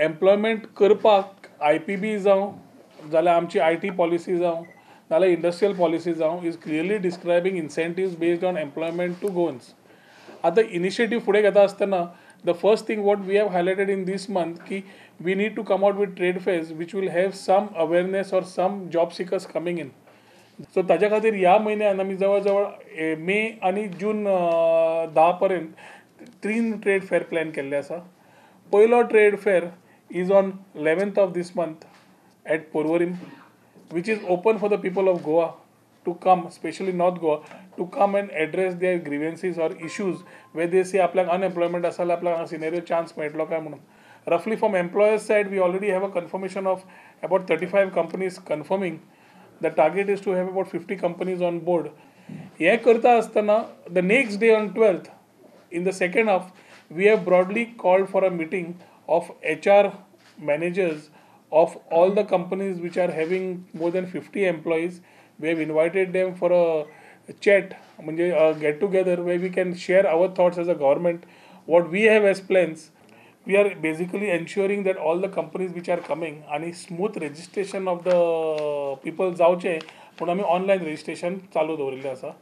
Employment करपाक IPB जावं जाल्यार आमची IT policy जावं नाजाल्यार इंडस्ट्रियल पॉलिसी जावं is clearly describing incentives based on employment to Goans. आतां इनिशिएटीव फुडें घेता आसतना the first thing what we have highlighted in this month की we need to come out with trade fairs which will have some awareness or some job seekers coming in. So ताज्या खातीर ह्या म्हयन्यान आमी जवळ जवळ मे आनी जून 10 पर्यंत 3 ट्रेड फेअर प्लॅन केल्ले आसा. पयलो trade fair is on 11th of this month at Porvorim, which is open for the people of Goa to come, specially North Goa, to come and address their grievances or issues where they say आपल्याक unemployment आसा जाल्यार आपल्याक हांगा scenario chance मेळटलो काय म्हणून. Roughly from employers side we already have a confirmation of about 35 companies confirming. The target is to have about 50 companies on board. हें करता आसतना the next day on 12th in the second half we have broadly called for a meeting of HR managers of all the companies which are having more than 50 employees. We have invited them for a chat, म्हणजे a get together where we can share our thoughts as a government, what we have as plans. We are basically ensuring that all the companies which are coming आणि smooth registration of the people जावचें म्हणून आमी online registration चालू दवरिल्लें आसा.